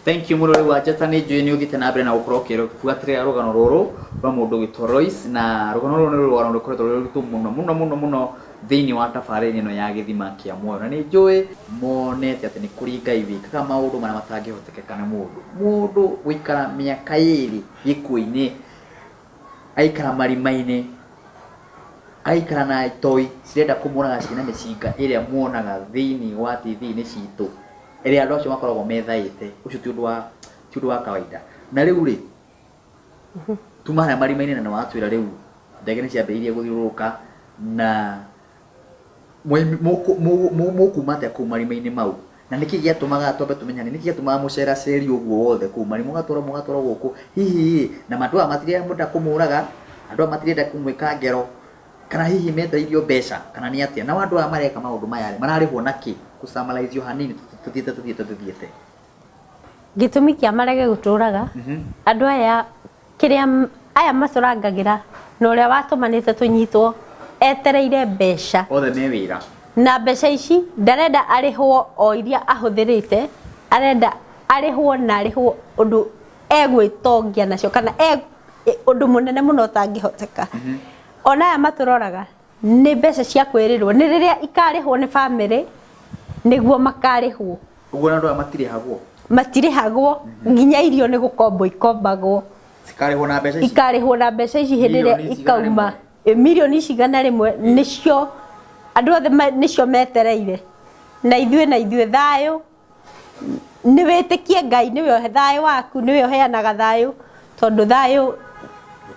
Thank you mũrori wa Njata, nĩ njũĩ nĩ ũthiĩte na mbere na gũkorwo ũkĩbuatĩrĩra rũgano rũrũ rwa mũndũ ũgwĩtwo Lois, na rũgano rũrũ nĩ rũgano rũkoretwo rwĩ rũritũ mũno mũno mũno mũno thĩinĩ wa tabarĩra ĩno ya Gĩthima kĩa Muoyo. Na nĩ njũĩ monete atĩ nĩ kũrĩ Ngai wĩkaga maũndũ marĩa matangĩhotekeka nĩ mũndũ. Mũndũ gũikara mĩaka 2 gĩkuũ-inĩ, agaikara marima-inĩ, agaikara na itoi cirenda kũmũraga ciĩna mĩcinga ĩrĩa muonaga thĩinĩ wa TV-inĩ citũ, ĩrĩa andũ acio makoragwo methaĩte. Ũcio ti ũndũ wa kawaida. Na rĩu rĩ, tuma harĩa marima-inĩ na nĩ watwĩra rĩu ndege nĩ ciambĩrĩirie gũthiũrũrũka na mũkuma atĩa kũu marima-inĩ mau, na nĩkĩ gĩatũmaga twambe tũmenyane, nĩkĩ gĩatũmaga mũceraceri ũguo wothe kũu marima, mũgatwarwo mũgatwarwo gũkũ hihi, na andũ aya matirenda kũmũraga, andũ aya matirenda kũmwĩka ngero, kana hihi metereirio mbeca, kana nĩ atĩa? Nao andũ aya mareka maũndũ maya rĩ, mararĩhwo nakĩ? Kũcamaraithio hanini tũthiĩte tũthiĩte tũthiĩte. Gĩtũmi kĩa marege gũtũraga andũ aya, kĩrĩa aya matũrangagĩra na ũrĩa watũmanĩte tũnyitwo etereire mbeca. Othe me wĩra. Na mbeca ici ndarenda arĩhwo o iria ahũthĩrĩte, arenda arĩhwo na arĩhwo ũndũ egwĩtongia nacio, kana e ũndũ mũnene mũno ũtangĩhoteka. Ona aya matũroraga nĩ mbeca cia kwĩrĩrwo, nĩ rĩrĩa ikarĩhwo nĩ bamĩrĩ nĩguo makarĩhwo. Ũguo na andũ aya matirĩhagwo? Matirĩhagwo, nginya irio nĩ gũkombwo ikombagwo. Cikarĩhwo na mbeca ici? Ikarĩhwo na mbeca ici hĩndĩ ĩrĩa Mirioni ici igana ikauma. rĩmwe. Mirioni ici 100 nĩcio andũ othe nĩcio metereire. Na ithuĩ thayũ nĩ wĩtĩkie Ngai nĩwe thayũ waku, nĩwe ũheanaga thayũ, tondũ thayũ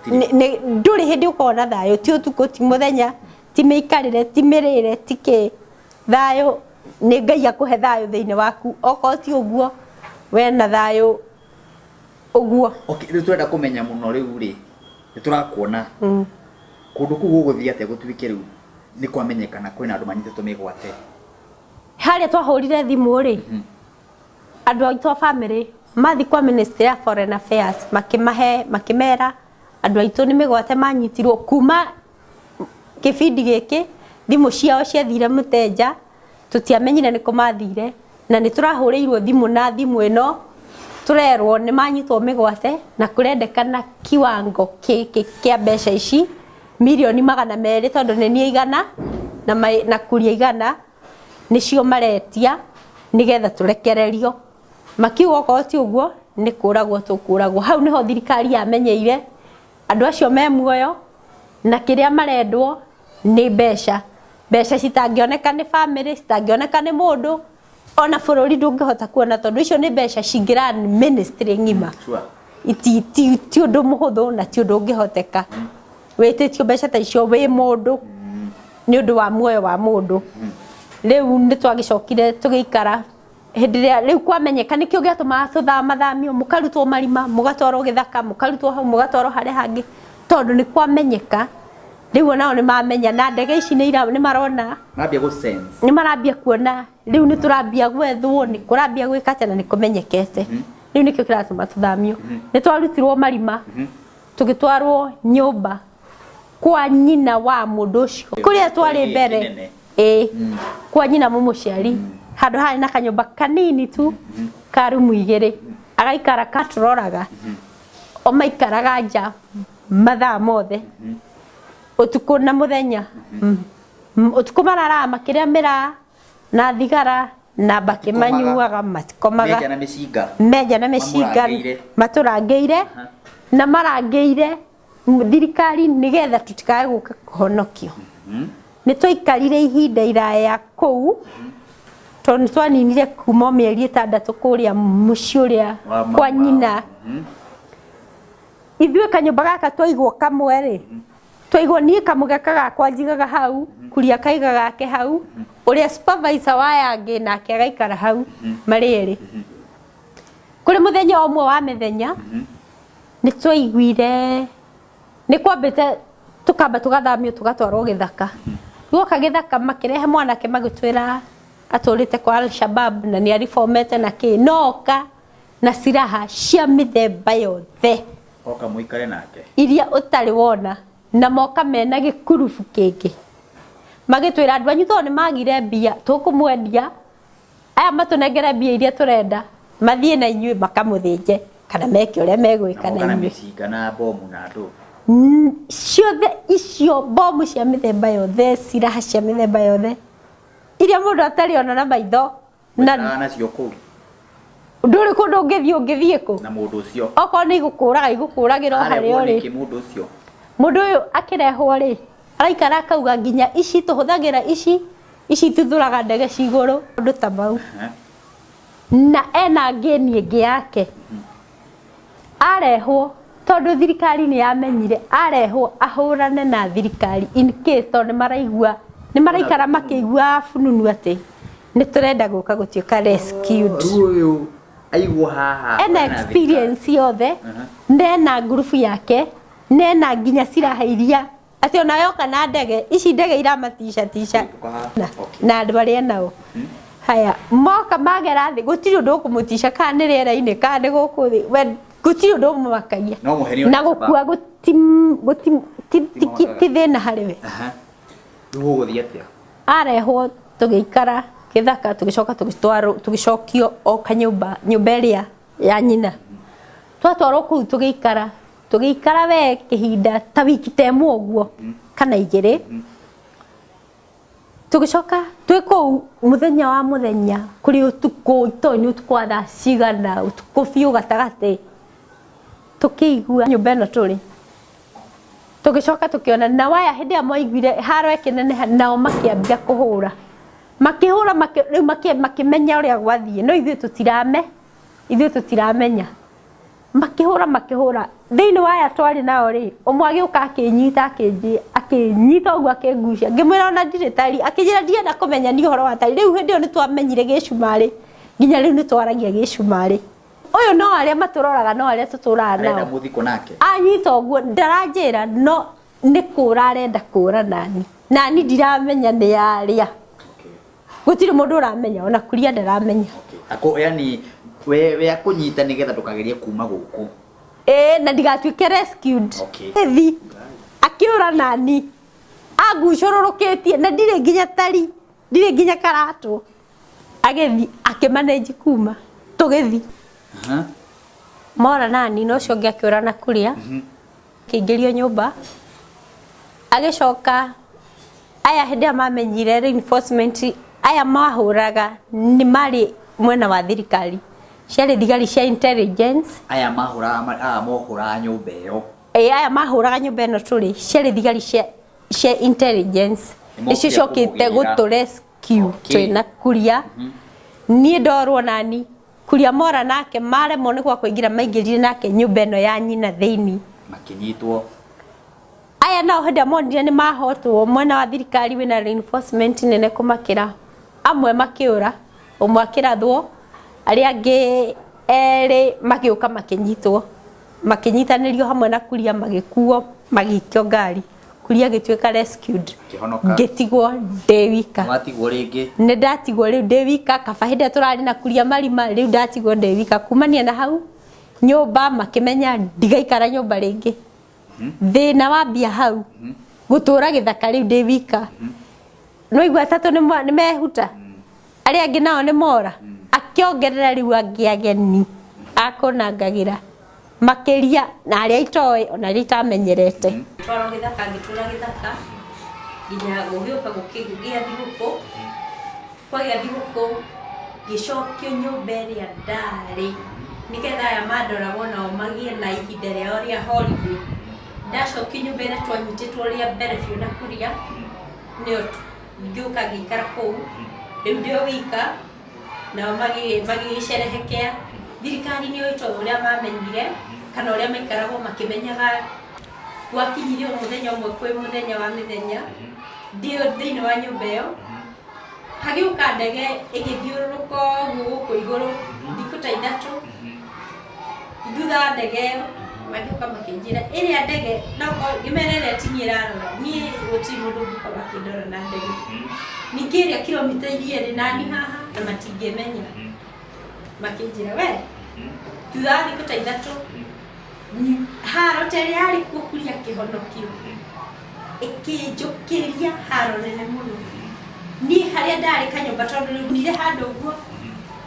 ndũrĩ hĩndĩ ũkoragwo na thayũ, ti ũtukũ, ti mũthenya, ti mĩikarĩre, ti mĩrĩre, ti kĩ. Thayũ nĩ Ngai akũhe thayũ thĩinĩ waku, okorwo ti ũguo we na thayũ ũguo. Okay, rĩu tũrenda kũmenya mũno rĩu rĩ, nĩ tũrakuona kũndũ kũu gũgũthiĩ atĩa gũtuĩke rĩu nĩ kwamenyekana kwĩna andũ manyitĩtwo mĩgwate? Harĩa twahũrire thimũ rĩ, andũ aitũ a family mathi kwa Ministry ya Foreign Affairs, makĩmahe, makĩmera andũ aitũ nĩ mĩgwate manyitirwo. Kuma kĩbindi gĩkĩ thimũ ciao ciathire mũtenja, tũtiamenyire nĩkũ mathire, na nĩ tũrahũrĩirwo thimũ na thimũ ĩno tũrerwo nĩ manyitwo mĩgwate na kũrendekana kiwango gĩkĩ kĩa mbeca ici, mirioni 200, tondũ nĩ niĩ 100 na kuria 100 nĩcio maretia nĩgetha tũrekererio. Makiuga okorwo ti ũguo nĩ kũragwo tũkũragwo. Hau nĩho thirikari yamenyeire andũ acio me muoyo na kĩrĩa marendwo nĩ mbeca, mbeca citangĩoneka nĩ bamĩrĩ, citangĩoneka nĩ mũndũ, ona bũrũri ndũngĩhota kuona, tondũ icio nĩ mbeca cingĩra ministry ng'ima. Ti ũndũ mũhũthũ na ti ũndũ ũngĩhoteka wĩtĩtio mbeca ta icio wĩ mũndũ nĩ ũndũ wa muoyo wa mũndũ. Rĩu nĩ twagĩcokire tũgĩikara hĩndĩ ĩrĩa rĩu kwamenyeka nĩkĩo gĩatũmaga tũthamathamio, mũkarutwo marima, mũgatwarwo gĩthaka, mũkarutwo hau, mũgatwarwo harĩa hangĩ, tondũ nĩ kwamenyeka rĩu onao nĩ mamenya na ndege ici nĩ marona. Mambia gũ sense. Nĩ marambia kuona rĩu nĩ tũrambia gwethwo, nĩ kũrambia gwĩka atĩa, na nĩ kũmenyekete. Rĩu nĩkĩo kĩratũma tũthamio. Nĩ twarutirwo marima, tũgĩtwarwo nyũmba kwa nyina wa mũndũ ũcio kũrĩa twarĩ mbere. Kĩnene. Ĩĩ, kwa nyina mũmũciari, handũ harĩ na kanyũmba kanini tu ka rumu 2, agaikara katũroraga. O maikaraga nja mathaa mothe, ũtukũ na mũthenya. Ũtukũ mararaga makĩrĩa mĩraa na thigara na mbakĩ. Matikomaga. Manyuaga, matikomaga. Menja na mĩcinga. Menja na mĩcinga. Mamũrangĩire. Matũrangĩire na marangĩire thirikari nĩgetha tũtikae gũka kũhonokio. Nĩ twaikarire ihinda iraya kũu, tondũ nĩ twaninire kuma o mĩeri 6 kũrĩa mũciĩ ũrĩa Wa mama kwa wao. nyina. Ithuĩ kanyũmba gaka twaigwo kamwe rĩ, twaigwo niĩ kamũgeka gakwa njigaga hau, kuria kaiga gake hau, ũrĩa supervisor wa yangĩ nake agaikara hau, marĩ erĩ. Kũrĩ mũthenya ũmwe wa mĩthenya nĩ twaiguire nĩ kwambĩte tũkamba tũgathamio tũgatwarwo gĩthaka. Guoka gĩthaka makĩrehe mwanake, magĩtwĩra atũrĩte kwa Al-Shabab na nĩ aribomete na kĩ, no oka na silaha cia mĩthemba yothe Oka mũikare nake. iria ũtarĩ wona, na moka mena gĩkurubu kĩngĩ, magĩtwĩra andũ anyu tondũ nĩ magire mbia, tũkũmwendia, aya matũnengere mbia iria tũrenda. Mathiĩ na inyuĩ makamũthĩnje kana meke ũrĩa megwĩka na na na inyuĩ. Mĩcinga na bomu na andũ. Ciothe icio, bomu cia mĩthemba yothe, silaha cia mĩthemba yothe iria mũndũ atarĩ ona na maitho na na nacio kũu. Ndũrĩ kũndũ ũngĩthiĩ, ũngĩthiĩ kũ? Na mũndũ ũcio. Okorwo nĩ igũkũraga, igũkũragĩra o harĩa Arehwo ũrĩ. Nĩkĩ mũndũ ũcio? Mũndũ ũyũ akĩrehwo rĩ, araikara akauga nginya ici tũhũthagĩra, ici ici ituthũraga ndege ci igũrũ, ũndũ ta mau. Na ena ngĩni ĩngĩ yake arehwo, tondũ thirikari nĩ yamenyire arehwo ahũrane na thirikari in case, tondũ nĩ maraigua, nĩ maraikara makĩiguaga fununu atĩ nĩ tũrenda gũka gũtuĩka rescued. Rĩu ũyũ aigwo haha Ena na experience yothe, nena ngurubu yake, nena nginya silaha iria atĩ ona yoka na ndege ici, ndege iramatica tica thirikari. Okay. na andũ arĩa nao haya moka magera thĩ, gũtirĩ ũndũ ũkũmũtica, kana nĩ rĩera-inĩ kana nĩ gũkũ thĩ, we gũtirĩ ũndũ ũmũmakagia. No mũhenio. Na gũkua ti thĩna harĩ we. Aha. Rĩu gũgũthiĩ atĩa? Arehwo tũgĩikara gĩthaka, tũgĩcoka tũgĩtwarwo, tũgĩcokio o kanyũmba, nyũmba ĩrĩa ya nyina. Twatwarwo kũu tũgĩikara, tũgĩikara we kĩhinda ta wiki ta ĩmwe ũguo kana 2. Tũgĩcoka twĩ kũu mũthenya wa mũthenya kũrĩ ũtukũ, itoĩ nĩ ũtukũ wa thaa cigana, ũtukũ biũ gatagatĩ, tũkĩigua nyũmba ĩno tũrĩ, tũgĩcoka tũkĩona na waya. Hĩndĩ ĩrĩa mwaiguire haro ĩkĩneneha, nao makĩambia kũhũra, makĩhũra, rĩu makĩmenya ũrĩa gwathiĩ, no ithuĩ tũtirame, ithuĩ tũtiramenya. Makĩhũra, makĩhũra thĩinĩ wa aya twarĩ nao rĩ, ũmwe agĩũka akĩnyita, akĩnyita ũguo, akĩngucia. Ngĩmwĩra ona ndirĩ tari, akĩnjĩra ndienda kũmenya ni ũhoro wa tari. Rĩu hĩndĩ ĩyo nĩ twamenyire gĩcumarĩ, nginya rĩu nĩ twaragia gĩcumarĩ ũyũ, no arĩa matũroraga, no arĩa tũtũraga Arenda nao. Mũthikũ nake. Anyita ũguo ndaranjĩra no nĩ kũra arenda kũra nani, nani ndiramenya nĩ yarĩa. Gũtirĩ mũndũ ũramenya, ona kuria ndaramenya. Okay. Ako yani we akũnyita nĩgetha ndũkagerie kuma gũkũ. Ĩĩ, na ndigatuĩke rescued. Thi akĩũra nani angucũrũrũkĩtie na ndirĩ nginya tari, ndirĩ nginya karatũ. Agĩthi akĩmanĩnji kuma tũgĩthi. Mora nani na ũcio ũngĩ akĩũra na kuria, akĩingĩrio nyũmba. Agĩcoka aya hĩndĩ ĩrĩa mamenyire reinforcement, aya mahũraga nĩ marĩ mwena wa thirikari, ciarĩ thigari cia intelligence. Aya mahũraga, aya mohũraga nyũmba ĩyo. Ĩ, aya mahũraga nyũmba ĩno tũrĩ ciarĩ thigari cia intelligence. Nĩmokire Nĩcio ciokĩte kũmũgĩra. gũtũ rescue. Twĩna kuria, niĩ ndorwo nani kuria mora nake, maremwo nĩ gwa kũingĩra, maingĩrire nake nyũmba ĩno ya nyina thĩinĩ. Makĩnyitwo. Aya nao hĩndĩ ĩrĩa monire nĩ mahotwo, mwena wa thirikari wĩna reinforcement nene kũmakĩra, amwe makĩũra, ũmwe akĩrathwo, arĩa angĩ erĩ magĩũka makĩnyitwo, makĩnyitanĩrio hamwe na kuria, magĩkuo, magĩikio ngari. Kuria agĩtuĩka rescued. Akĩhonoka. Ngĩtigwo ndĩ wika. Watigwo rĩngĩ. Nĩ ndatigwo rĩu ndĩ wika. Kaba hĩndĩ ĩrĩa tũrarĩ na kuria marima, rĩu ndatigwo ndĩ wika. Kumania na hau nyũmba makĩmenya ndigaikara nyũmba rĩngĩ. Thĩna wambia hau gũtũra gĩthaka rĩu ndĩ wika. No igua atatũ nĩ mehuta, arĩa angĩ nao nĩ mora, akĩongerera rĩu angĩ ageni akũnangagĩra makĩria na arĩa itoĩ ona arĩa itamenyerete. Twarwo gĩthaka, ngĩtũra gĩthaka nginya gũgĩũka gũkĩgĩa thigũkũ. Kwagĩa thigũkũ ngĩcokio nyũmba ĩrĩa ndarĩ, nĩgetha aya mandoragwo nao magĩe na ihinda rĩao rĩa holiday. Ndacokio nyũmba ĩrĩa twanyitĩtwo rĩa mbere biũ na kuria, nĩyo ngĩũka ngĩikara kũu. Rĩu ndĩ o wika, nao magĩgĩcerehekea. Thirikari nĩ ĩtoĩ ũrĩa mamenyire kana ũrĩa maikaragwo makĩmenyaga. Gwakinyire o mũthenya ũmwe, kwĩ mũthenya wa mĩthenya, ndĩ thĩinĩ wa nyũmba ĩyo, hagĩũka ndege ĩgĩthiũrũrũka ũguo gũkũ igũrũ thikũ ta 3. Thutha wa ndege ĩyo magĩũka makĩnjĩra ĩrĩa ndege no ngĩmera ĩrĩa ti niĩ ĩrarora, niĩ gũtirĩ mũndũ ũngĩkorwo akĩndora na ndege, ningĩ ĩrĩa kilomita iria ĩrĩ nani haha na matingĩmenya. Makĩnjĩra we thutha wa thikũ ta 3 haro ta ĩrĩa yarĩ kuo kuria kĩhonokio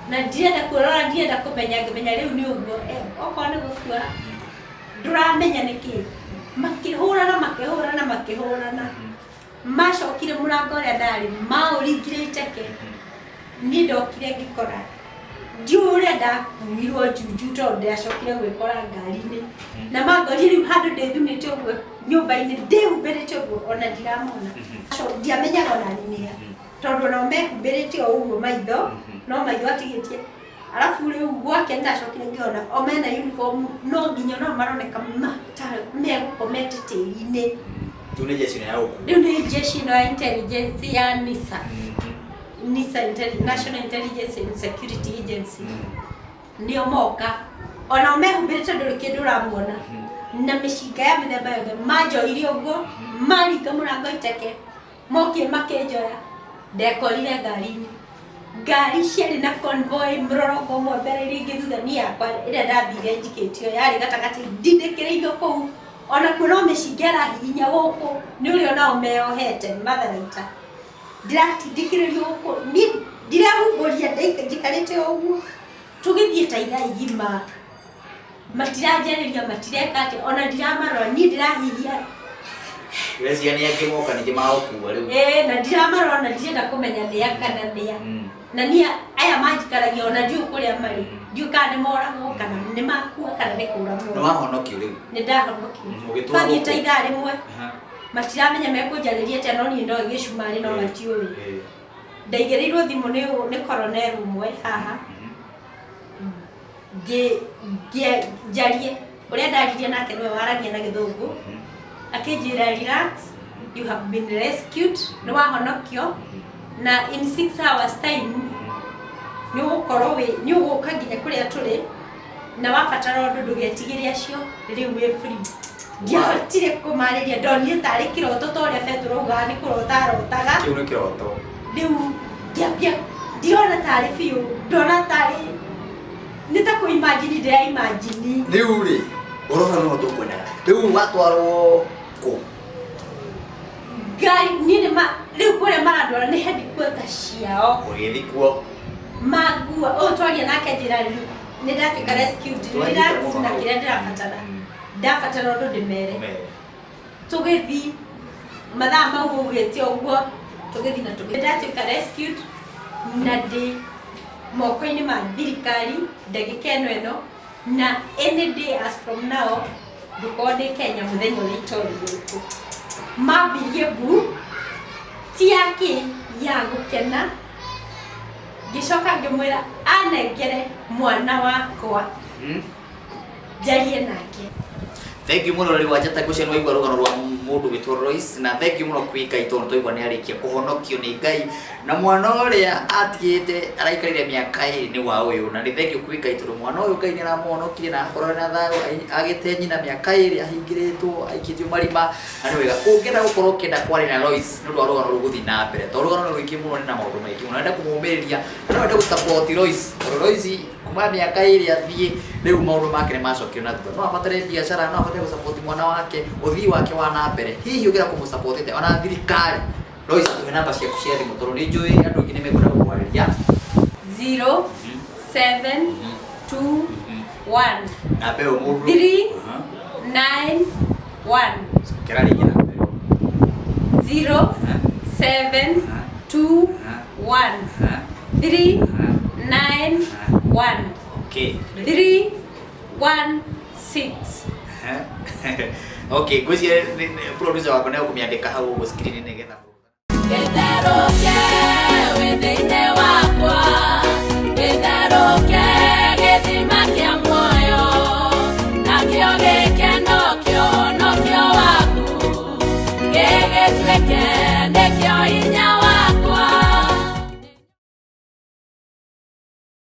Na ndirenda kuona, ndirenda kũmenya, ngĩmenya rĩu nĩ ũguo. Okorwo nĩ gũkua ndũramenya nĩkĩ. Makĩhũrana, makĩhũrana, makĩhũrana. Macokire mũrango ũrĩa ndarĩ, maũringire iteke. Niĩ ndokire ngĩkora ndiũĩ ũrĩa ndakuirwo njunju, tondũ ndacokire gwĩkora ngari-inĩ. Na mangorire rĩu handũ ndĩthunĩte ũguo nyũmba-inĩ, ndĩhumbĩrĩte ũguo, ona ndiramona. Ndiamenyaga ona nĩ a, tondũ onao mehumbĩrĩte o ũguo maitho, no maitho atigĩtie. Arabu rĩu gwake nĩndacokire ngĩona o mena uniform, no nginya no maroneka ta megũkomete tĩri-inĩ. Rĩu nĩ jeshi ĩno ya gũkua. Rĩu nĩ jeshi ĩno ya intelligence ya NISA. NISA, National Intelligence and Security Agency, nĩo moka. Onao mehumbĩrĩte, ndũrĩ kĩndũ ũramuona, na mĩcinga ya mĩthemba yothe. Manjoire ũguo, maringa mũrango iteke, mokire makĩnjoya. Ndekorire ngari-inĩ, ngari ciarĩ na convoy, mũrorongo ũmwe mbere, iria ingĩ thutha. Niĩ yakwa ĩrĩa ndathire njikĩtio yarĩ gatagatĩ, ndindĩkĩrĩirio kũu. Ona kuo no mĩcinga ĩrahihinya gũkũ nĩ ũrĩa onao meyohete matharaita. Ndĩratindĩkĩrĩrio gũkũ, niĩ ndirehumbũria, njikarĩte o ũguo. Tũgĩthiĩ ta ithaa igima, matiranjarĩria, matireka atĩa, ona ndiramarora. Niĩ ndĩrahihia. Ũreciria nĩ angĩ moka ningĩ magũkua rĩu. Ĩĩ, na ndiramarora na ndirenda kũmenya nĩa kana nĩa. Na niĩ aya manjikaragia ona ndiũĩ kũrĩa marĩ, ndiũĩ kana nĩ moragwo, kana nĩ makua, kana nĩ kũra Nĩ mora. Wahonokio rĩu. Nĩ ndahonokio. Ũgĩtwarwo Twathiĩ ta kũ? ithaa rĩmwe, matiramenya mekũnjarĩria atĩa, no niĩ ndoĩ gĩcumarĩ, no matiũĩ. Ndaigĩrĩirwo thimũ nĩ koronel ũmwe haha, njarie ũrĩa ndaririe nake, nĩwe waragia na gĩthũngũ. Akĩnjĩra, "Relax, you have been rescued, nĩ wahonokio, na in 6 hours time nĩ ũgũkorwo wĩ nĩ ũgũka nginya kũrĩa tũrĩ, na wabatara ũndũ ndũgetigĩre acio, rĩu wĩ free." Ndiahotire kũmarĩria, ndonire tarĩ kĩroto, ta ũrĩa Betũrũ augaga nĩ kũrota arotaga. Kĩu nĩ kĩroto. Rĩu ngĩambia ndirona tarĩ biũ, ndona tarĩ nĩ ta kũ imagine, ndĩra imagine. Rĩu rĩ, ũhoro ũcio nĩho tũkwendaga. Rĩu watwarwo kũ? Ngari niĩ nĩ ma rĩu kũrĩa marandwara nĩ headquarter ciao. Ũgĩthiĩ kuo. Mangua ũyũ twaria nake, njĩra rĩu nĩ ndatuĩka rescued, Twanyita relax, mũno na hau. kĩrĩa ndĩrabatara, ndabatara ũndũ ndĩmere. Ũmere. Tũgĩthiĩ mathaa mau ugĩte ũguo, tũgĩthiĩ na tũgĩthiĩ, ndatuĩka rescued na ndĩ moko-inĩ ma thirikari ndagĩka ĩno ĩno, na any day as from now ngũkorwo ndĩ Kenya mũthenya ũrĩa itoĩ ũrĩkũ. Mambirie mbu ti yakĩ ya gũkena. Ngĩcoka ngĩmwĩra anengere mwana wakwa njarie nake. Thank you mũno rĩu Wanjata, ngwĩciria nĩ waigua rũgano rwa mũndũ wĩtwo Lois, na thank you mũno kwĩ Ngai tondũ twaigua nĩ arĩkia kũhonokio nĩ Ngai, na mwana ũrĩa atigĩte araikarire mĩaka 2 nĩ wa ũyũ. Na nĩ thank you kwĩ Ngai tondũ mwana ũyũ Ngai nĩ aramũhonokirie na akorwo na thayũ, agĩte nyina mĩaka 2 ahingĩrĩtwo aikĩtio marima. Na nĩ wega ũngĩenda gũkorwo ũkĩenda kwaria na Lois nĩ ũndũ wa rũgano rũgũthiĩ na mbere, tondũ rũgano nĩ rũingĩ mũno, nĩ na maũndũ maingĩ mũno. Enda kũmũmĩrĩria na no wende gũ support Lois, tondũ Lois kuma mĩaka 2 athiĩ, rĩu maũndũ make nĩ macokio na thutha. No abatare biacara, no abatare gũ support mwana wake, ũthii wake wa na mbere. Hihi ũngĩenda kũmũ support ona thirikari, Lois, tũhe namba ciaku cia thimũ tondũ nĩ njũĩ andũ aingĩ nĩ mekwenda gũkwarĩria. 0 7 2 1 Namba ĩyo mũndũ 3 9 1. Kĩra rĩngĩ namba ĩyo. 0 7 2 1 3 9 1 3 1 6. Okay, ngwĩciria producer wakwa nĩ ekũmĩandĩka hau ũguo screen nĩgetha Get